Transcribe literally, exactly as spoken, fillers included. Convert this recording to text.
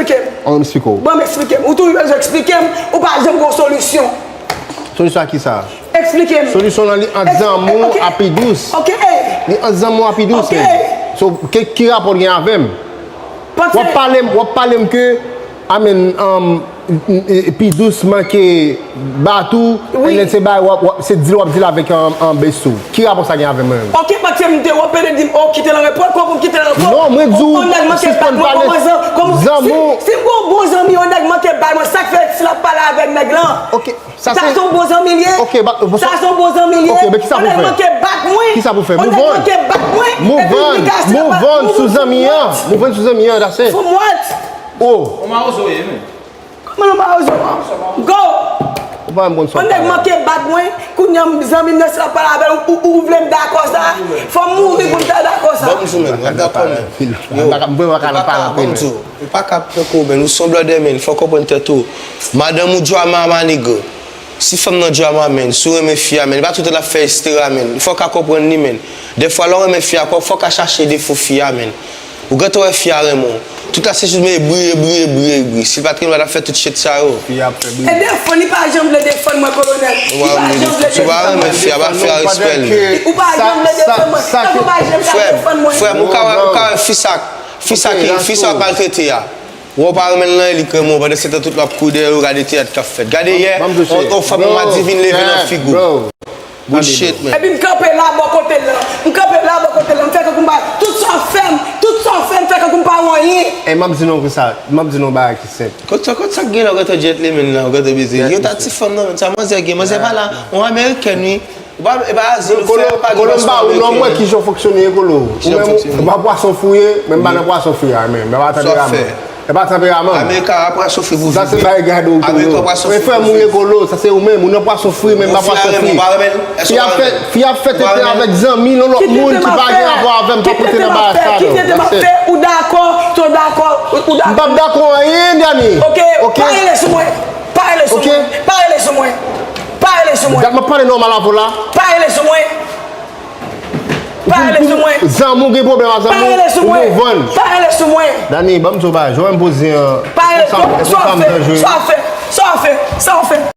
Eksplike m. An, m eksplike w. Ban m eksplike m. Ou toujou bezwen eksplike m. Ou pa janm gon solisyon. Solisyon a kisa? Eksplike m. Solisyon lan li ant Zanmou a Pidous. Ok. Li ant Zanmou a Pidous. Ok. So, ki, ki rapò l gen avè m? W ap pale m, w ap pale m ke, I mean, um, Pidous manke bat ou, and then se bay, w ap, w ap, se dil w ap dil avèk an, an bes tou. Ki rapò sa gen avè mwen menm? Ok, paske m te wè w pede di m, oh, kite l an repo, kòman pou m kite l an repo? Non, mwen di w, sispann pale. Zanmi w. Si m gon bon zanmi, yon nèg manke bat mwen, sa k fè si l ap pale avèk nèg lan? Ok, sa se yon bon zanmi l ye. Ok, sa se yon bon zanmi l ye. Ok, men kisa pou fè? Yon nèg manke bat mwen. Kisa pou fè? Yon nèg manke bat mwen. Move on, move on sou zanmi an. Move on sou zanmi an, that's it. From what? Oh. Ou mawozo ye, men. Kòman nou pa oze w? Go! Ou pa menm konn sa w pale. Yon nèg manke bat mwen, kounye a zanmi m nan si l ap pale avè l, ou, ou, ou vle m dakò sa? Fò m mouri pou m ta dakò sa. Ban m di w menm, w ap dakò menm. Yo, m pa ka, m pa ka nan pale anpil, men. Ban m di w, ou pa ka tankou w, men, ou se yon blòdè, men, fò w konprann tèt ou. Madanm ou drama, my nigga. Si fanm nan drama, men, si w renmen fi a, men, li pa tout tan l ap fè estera, men. Fò w ka konprann li, men. Dèfwa, lè w renmen fi a, fò w ka chache defo fi a, men. Ou gentan wè fi a renmen w. Tout la se jis men bri, bri, bri, bri. Si l pa t renmen w, l ap fè tout shit sa yo. Fi a ap fè bri. E defann, li pa janm vle defann mwen, kolonèl. Li pa janm vle defann mwen. Si w pa renmen fi a, ba fi a respè l. Ou pa janm vle defann mwen. Tankou w pa janm ka defann mwen. Frè m, ou ka wè, ou ka wè fi sa, fi sa ki, fi sa w ap maltrete a. Wè w pa renmen l nan, li k renmen w. Pandan se tan, tout w ap kouri dèyè yo, gade teyat k ap fèt. Gade yè, yon, yon fanm, yon madivin leve nan figi w. Bullshit, man. Epi m kanpe la bò kote l lan. M kanpe la bò kote l lan. M fè kankou m pa, tout sa w fè m, tout sa w fè m, fè kankou m pa wè anyen. E m ap di nou konsa, m ap di nou bagay ki senp. Kot sa, kot sa k gen la, w gentan gentleman la, w gentan bezwen. Yo ta ti fanm nan, men sa manzè gen, manzè pa la, yon amerikèn wi. Ou pa, e pa azil ou fè, ou pa gen paspò ameriken. Kolo, m ba ou non, mwen, kijan w fonksyone, Kolo. Ou menm, ou pa pwason fouye, men m pa nan pwason fouye a, men m pa tanperaman. E pa tanperaman. Ameriken ap pran soufri pou viv. Sa se bagay gade w, Kolo. Ameriken ap pran soufri pou viv. Men frè m ou ye, Kolo, sa se ou menm. Ou nan pwason fri, men m pa pwason fri. Fi ap fè, fi ap fè tenten avèk zanmi yon lòt moun ki pa gen rapò avè m, pa pote nan bagay sa, non. Ki tenten m ap fè, ou dakò, si w dakò, ou dakò. M p ap dakò anyen, Dani. Ok, pa rele sou mwen. Pa rele sou mwen. Pa rele sou mwen. Pa rele sou mwen. Gad, m ap pale nòmal avè w la. Pa rele sou mwen. Pa rele sou mwen. Zanmi w gen pwoblèm ak zanmi w, ou move on. Pa rele sou mwen. Dani, ban m di w bagay, jan w wè m poze an, e konsa m danjere. Sa w fè, sa w fè, sa w fè.